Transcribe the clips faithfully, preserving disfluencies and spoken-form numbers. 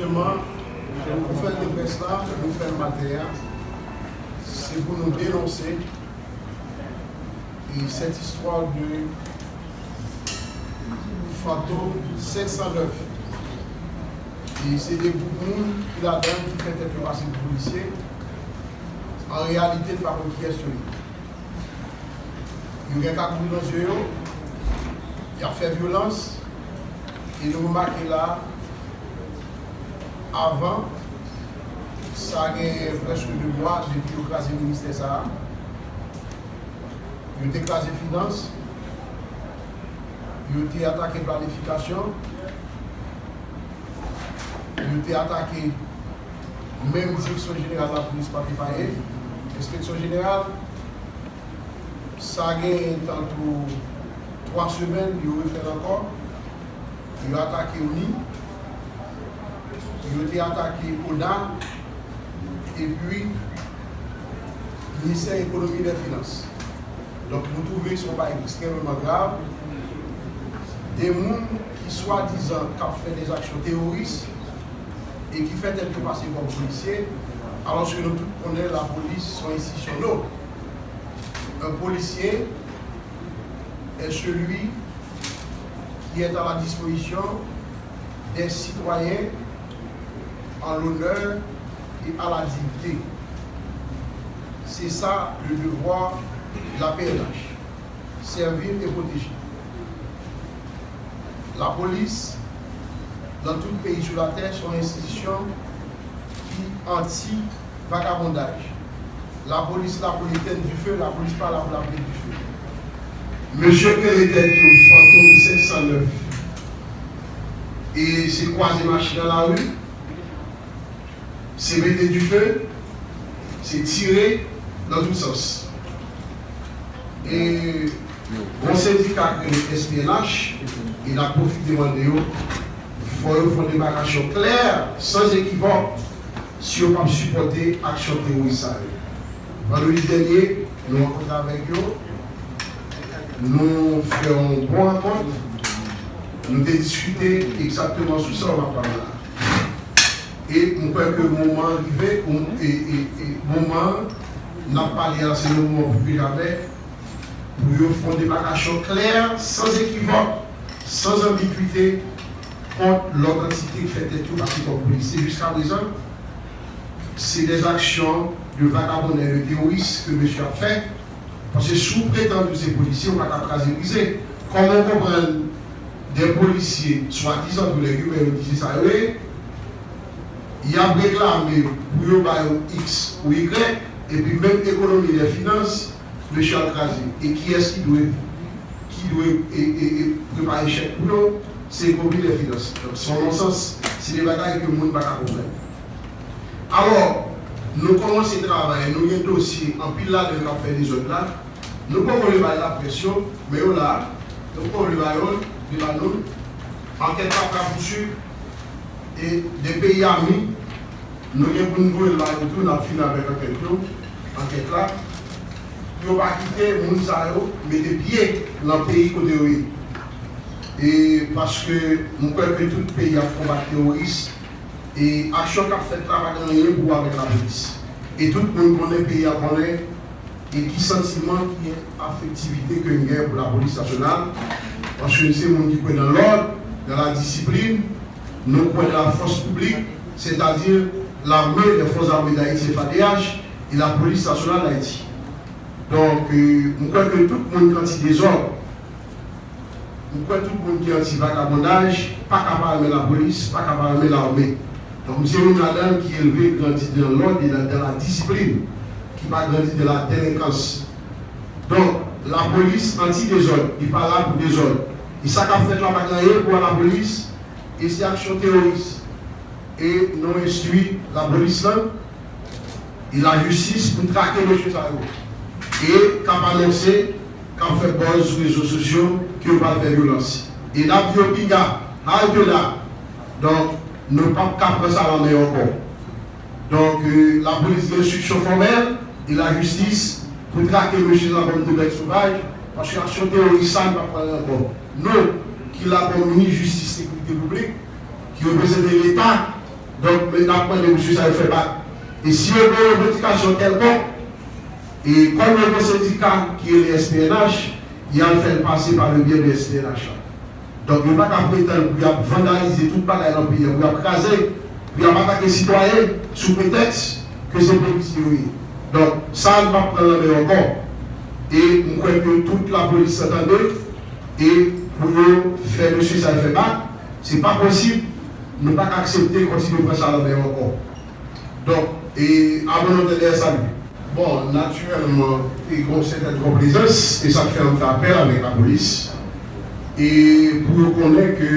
Sèlman, konfrans de près la, nou fè l maten an, se pou nou denonse e cette histoire de Fantom senk san nèf. E se de gwoup moun ki ladan ki fè tèt yo pase pou polisye. An reyalite, n pa konn kiyès yo ye. Yo gen kagoul nan zye yo, y ap fè vyolans, e nou remake la, avan, sa gen prèske de mwa depi yo kraze ministè sa a. Yo te kraze finans, yo te atake planifikasyon, yo te atake menm direksyon jeneral lapolis pa te paye, enspeksyon jeneral, sa gen tankou twa semèn, yo refè l ankò, yo atake ONI, yo te atake ONA, epi Ministè Ekonomi e Finans. Donk, nou twouve se yon bagay ekstrèmeman grav. De moun ki swadizan k ap fè de aksyon teworis e ki fè tèt yo pase kòm polisye, alòske nou tout konnen lapolis se yon enstitisyon nob. Un policier est celui qui est à la disposition des citoyens en l'honneur et à la dignité. C'est ça le devoir de la P N H. Servir et protéger. Lapolis, nan tout peyi sou latè, se yon enstitisyon ki anti vagabondaj. Lapolis la pou l etenn dife, lapolis pa la pou l ap met dife. Mesye k rele tèt yo Fantom senk san nèf, e se kwaze machin nan lari, se mete dife, se tire nan tout sans. E yon sendika k rele S P N H, e n ap pwofite mande yo, fò yo fè yon demakasyon klè, san ekivòk, si yo p ap sipòte aksyon teworis sa yo. Vandredi dènye, nou rankontre avèk yo, nou fè yon bon rankont, nou te diskite egzakteman sou sa w ap pale la. E m kwè ke moman an rive, e, e, e moman an n ap pale a, se yon moman pli ke jamè, pou yo fè yon demakasyon klè, san ekivòk, san anbigwite, kont lòt antite ki fè tèt yo pase kòm polisye. Jiskaprezan, se des actions de vagabondage, de terroriste ke mesye ap fè. Paske si w pretann ou se polisye, ou pa ka kraze brize. Kòman w konprann de polisye, swadizan, tou lè gimè, yo di se sa yo ye, y ap reklame pou yo ba yo X ou Y, epi menm ekonomi e finans, mesye al kraze. E kiyès ki dwe, ki dwe, e, e, e, prepare chèk pou yo? Se ekonomi e finans. Donk, se yon nonsans. Se de bagay ke moun pa ka konprann. Alò, nou kòmanse travay, nou gen dosye, anpil ladan yo k ap fè dezòd la. Nou poko vle bay laprès yo, men yo la, nou poko vle ba yo, vle ba nou. Ankèt la pral pouswiv, e de peyi ami, nou gen pou n voye l ba yo tou, n ap fini avèk ankèt yo, ankèt la. Pou yo pa kite moun sa yo mete pye nan peyi kote yo ye. E paske m kwè ke tout peyi ap konbat teworis, e aksyon k ap fèt la pa gen anyen pou wè avèk lapolis. E tout moun konnen, peyi a konnen, e ki santiman, ki afektivite ke n gen pou lapolis nasyonal, paske n se moun ki kwè nan lòd, nan la disiplin, nou kwè nan la force publique, c'est-à-dire l'armée, les forces armées d'Haïti, F A D H, e lapolis nasyonal Dayiti. Donk, euh, m kwè ke tout moun k anti dezòd, m kwè tout moun ki anti vagabondaj pa ka pa renmen lapolis, pa ka pa renmen lame. Donk, m se youn ladan ki elve, grandi dans l'ordre et dans, dans la discipline, ki pa grandi dans la délinquance. Donk, lapolis anti dezòd, li pa la pou dezòd. E sa k ap fèt la pa gen anyen pou wè lapolis, e se aksyon teworis. E nou enstwi lapolis lan, e lajistis pou trake mesye sa yo. E k ap anonse, k ap fè buzz sou rezo sosyo ke yo pral fè vyolans. E n ap di yo piga, halte là. Donk, nou p ap ka pran sa nan men yo ankò. Donk, euh, lapolis gen enstriksyon fòmèl e lajistis pou trake mesye sa kòm de bèt sovaj, paske aksyon teworis sa n p ap pran l ankò. Nou, ki la kòm minis jistis sekirite piblik, ki reprezante Leta, Donk, n ap mande mesye sa yo fè bak. E si yo gen yon revandikasyon kèlkonk, e kòm yo gen yon sendika ki rele S P N H, y al fè l pase pa le byen de S P N H la. Donk, yo pa ka pretann pou y ap vandalize tout bagay nan peyi a, pou y ap kraze, pou y ap atake sitwayen sou pretèks ke se polisye yo ye. Donk, sa a, n p ap pran l nan men yo ankò. E m kwè ke tout lapolis sa tande, e pou yo fè mesye sa yo fè bak, se pa posib, nou pa ka aksepte kontinye pran sa nan men yo ankò. Donk, e, abonnante dèyè sa li. Bon, natirèlman, e gen yon sètèn konplezans, e sa k fè an fè apèl avèk lapolis. E pou yo konnen ke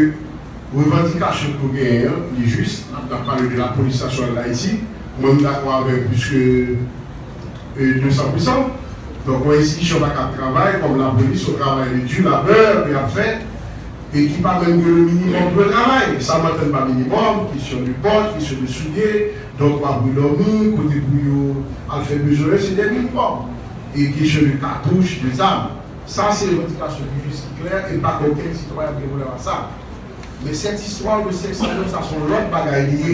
revandikasyon ke yo genyen an, li jis, n ap, n ap pale de lapolis nasyonal d Ayiti, mwen m dakò avè l plis ke, e, de san pou san. Donk, yon enstitisyon pa ka ap travay kòm lapolis, yon travay de di labè ke y ap fè, e ki pa menm gen le minimòm pou yo travay. Sa m antann pa minimòm, kesyon de pòt, kesyon de soulye, dòt w ap redòmi, kote pou yo al fè bezwen yo, se de minimòm. E kesyon de katouch, de zam. Sa se revandikasyon ki jis, ki klè, e pa okenn sitwayen ap gen pwoblèm ak sa. Men cette histoire de cinq cent neuf, sa se yon lòt bagay li ye.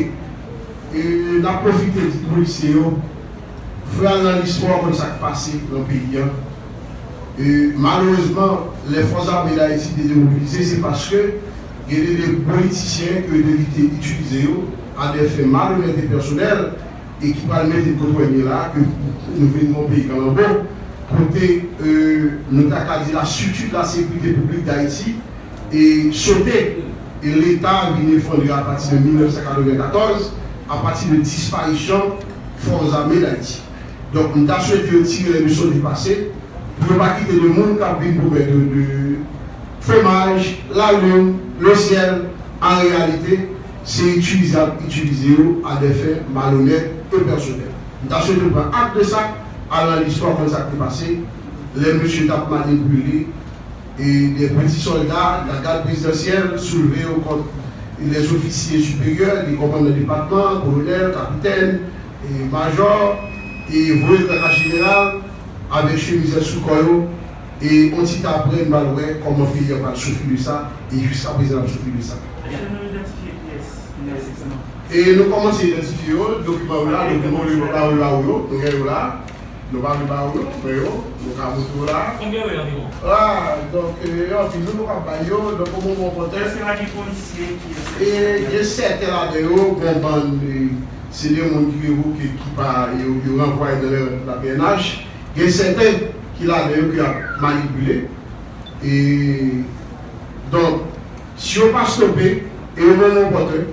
E n ap pwofite di polisye yo, fè al nan listwa konn sa k pase nan peyi a. E malerezman, lè Fòs Ame d Ayiti te demobilize, se paske gen de, de politisyen ke yo te kite itilize yo a des fins malhonnêtes et personnelles, e ki pral mete n kote n ye la, ke nou vin yon peyi kalanbo, kote, e, nou ta ka di la structure de la sécurité publique d'Haïti e sote, e Leta vin efondre apati de mil nèf san katreven katòz, apati de disparisyon Fòs Ame d Ayiti. Donk, m ta swete yo tire leson di pase, pou yo pa kite de moun k ap vin pwomèt yo de fwomaj, lalin, lesyèl, an reyalite, se itilize y ap itilize yo a des fins malhonnêtes et personnelles. M ta swete yo pran ak de sa, al nan listwa konn sa k te pase, lè mesye t ap manipile e de peti sòlda, la gad prezidansyèl, soulve yo kont les officiers supérieurs, de kòmandan depatman, kolonèl, kapitèn, e majò, e voye traka jeneral, avèk chemiz sou kò yo, e on ti ta apre, n pral wè kòman peyi a pral soufri de sa, e jiska prezan n ap soufri de sa. Èske nou idantifye kiyès ki nan sèk sa? E nou kòmanse idantifye yo, dokiman yo la, dokiman yo la, yo la, yo, nou gen yo la. Nou pa vle ba ou yo, men yo, nou ka montre w la. Konbyen yo ye anviwon? Ah, donk, e, anpil, nou, nou pa bay yo, donk, o moman opòtèn. Èske pa gen polisye ki... E, gen sèten ladan yo, gen bann, e, se de moun ki revoke, ki pa, yo, yo ranvwaye nan la P N H. Gen sèten ki ladan yo ki ap manipile. E, donk, si yo pa stope, e o moman opòtèn,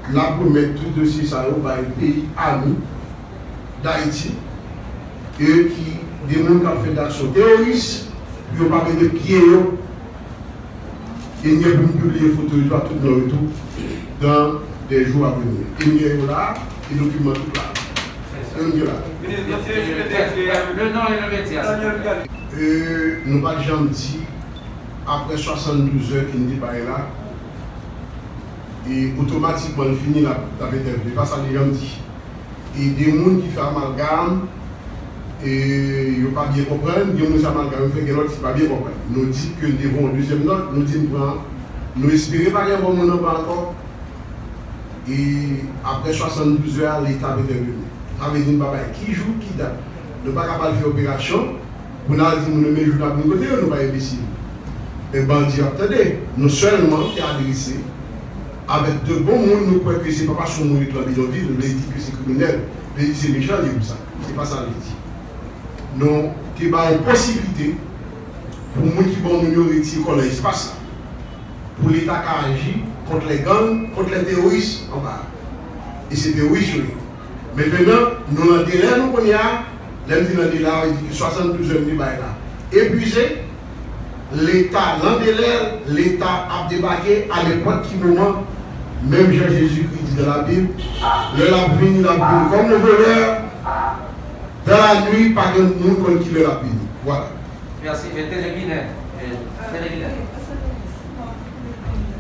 n ap remèt tout dosye sa yo bay peyi ami Dayiti, e ki de moun k ap fè de aksyon teworis, pou yo pa mete pye yo, e n gen pou n pibliye foto yo tou, ak tout non yo tou, dans des jours à venir. E n gen yo la, e dokiman tout la. E n gen la. Le non e le metye, a. E nou pa t janm di, apre swasanndouz è ke n te bay la, e otomatikman l fini, l ap, l ap entèveni. Pa sa li janm di. E de moun ki fè amalgam, e yo pa byen konprann, gen moun se amalgam yo fè, gen lòt ki pa byen konprann. Nou di ke n te voye yon dezyèm nòt, nou di n pran, nou espere pa gen bon moun anba ankò. E apre swasanndouz è a, Leta ap entèveni. Sa vle di n pa bay ki jou, ki dat. Nou pa ka pral fè operasyon pou n al di moun yo men jou n ap vin kote yo, nou pa enbesil. Men bandi yo ap tande. Nou sèlman te adrese avèk de bon moun, nou kwè ke se pa paske yon moun ret nan bidonvil, vle di ke se kriminèl, vle di se mechan li ye pou sa. Se pa sa l vle di. Nou te ba yon posiblite pou moun ki bon moun yo retire kò nan espas la. Pou Leta ka aji kont lè gang, kont lè teworis anba. E se teworis yo ye. Mentenan, nou nan delè nou kounye a, lè m di nan delè a, vle di ke swasanndouz è m te bay la epuize, Leta nan delè l, Leta ap debake a nenpòt ki moman, menm jan Jezikri di nan Labib, lè l ap vini, l ap vini kòm yon volè, dans la nuit, pa gen moun konn ki lè l ap vini. Vwala. Mèsi. E Tele Ginen, e Tele Ginen.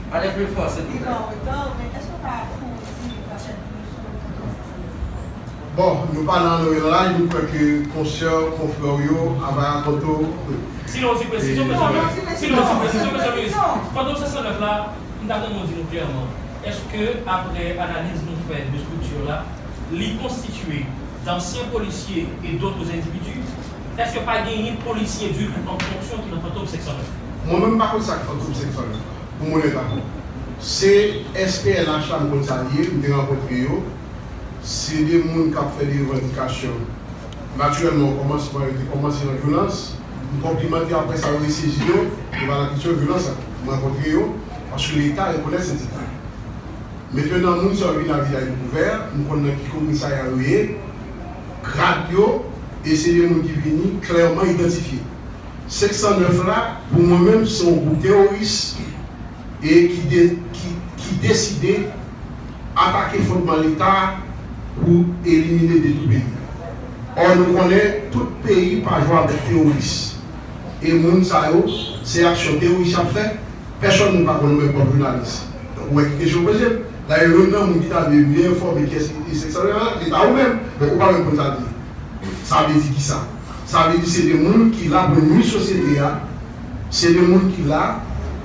Pale pli fò, silvouplè. Bon, nou pa nan anlonje laj, nou kwè ke konsè, konfrè w yo, Avara Konto. Sinon, ti presizyon, mesye minis. Sinon, ti presizyon, mesye minis. Fantom senk san nèf la, m ta renmen w di nou klèman, èske apre analiz nou Fè de strikti la, li konstitiye d'anciens policiers et d'autres individus. Èske pa genyen polisye ditou an fonksyon ki nan Fantom senk san nèf? Mwen menm pa konn sa k Fantom senk san nèf la, pou m onèt avè w. Se S P N H la m konn sa l ye, m te rankontre yo. Se de moun k ap fè de revandikasyon. Natirèlman, o kòmansman, yo te kòmanse nan vyolans. M konplimante, apre sa, yo resezi yo, yo pa nan kesyon vyolans la. M rankontre yo, paske Leta rekonèt sendika. Mentenan, moun sa yo vin a vizaj kouvè, m konn nan ki komisarya yo ye, grad yo, e se de moun ki vini klèman idantifye. Senk san nèf la, pou mwen menm, se yon gwoup teworis e ki, de, ki, ki deside atake fondman Leta pou elimine, detwi peyi a. Ò, nou konnen tout peyi pa jwe avèk teworis. E moun sa yo, se aksyon teworis y ap fè. Pèsonn nou pa konn, mwen kòm jounalis. Donk, ou wè ki kesyon poze m. Dayè, youn nan moun ki ta dwe byen enfòme kiyès ki te senk san nèf la, se ta ou menm. Donk, ou pa menm konn sa l ye. Sa vle di kisa? Sa vle di se de moun ki la pou nwi sosyete a, se de moun ki la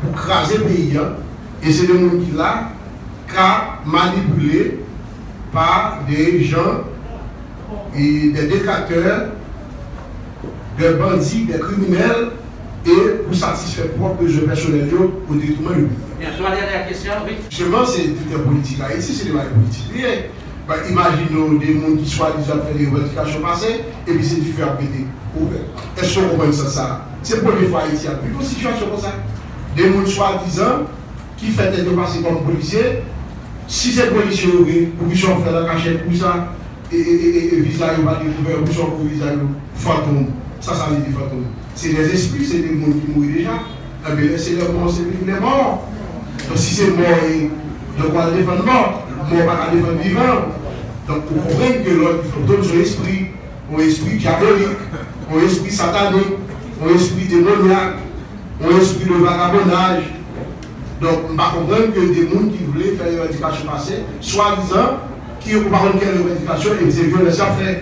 pou kraze peyi a, e se de moun ki la ka manipile pa de jan e de detraktè, de bandi, de kriminèl, e pou satisfè pwòp bezwen pèsonèl yo o detrimè de peyi a. Byen, sou la dènyè kesyon, wi. Jisteman, se te tan politik Ayiti, se de bagay politik li ye. Ba, imajine w de moun ki swadizan ap fè de revandikasyon pase, epi se dife ap pete. Ou, èske w konprann sans sa a? Se premye fwa Ayiti ap viv yon sitiyasyon konsa. De moun swadizan ki fè tèt yo pase kòm polisye, si se polisye yo vre, poukisa w fè l an kachèt, poukisa e, e, e, e, e vizaj yo pa dekouvè, poukisa w pou vizaj yo fantom? Sa sa vle di fantom? Se dèzespri, se de moun ki mouri deja. Enben, lè se lè mò, se vini lè mò. Donk, si se mò, e, donk, w al defann mò. Mò pa ka defann vivan. Donk, ou konprann ke lè w di fantom, se yon espri, yon espri dyabolik, yon espri satanik, yon espri demonyak, yon espri de vagabonnaj. Donk, m pa konprann ke de moun ki vle fè revandikasyon pase, swadizan, ki ou pa konn kèl revandikasyon, epi se vyolans y ap fè.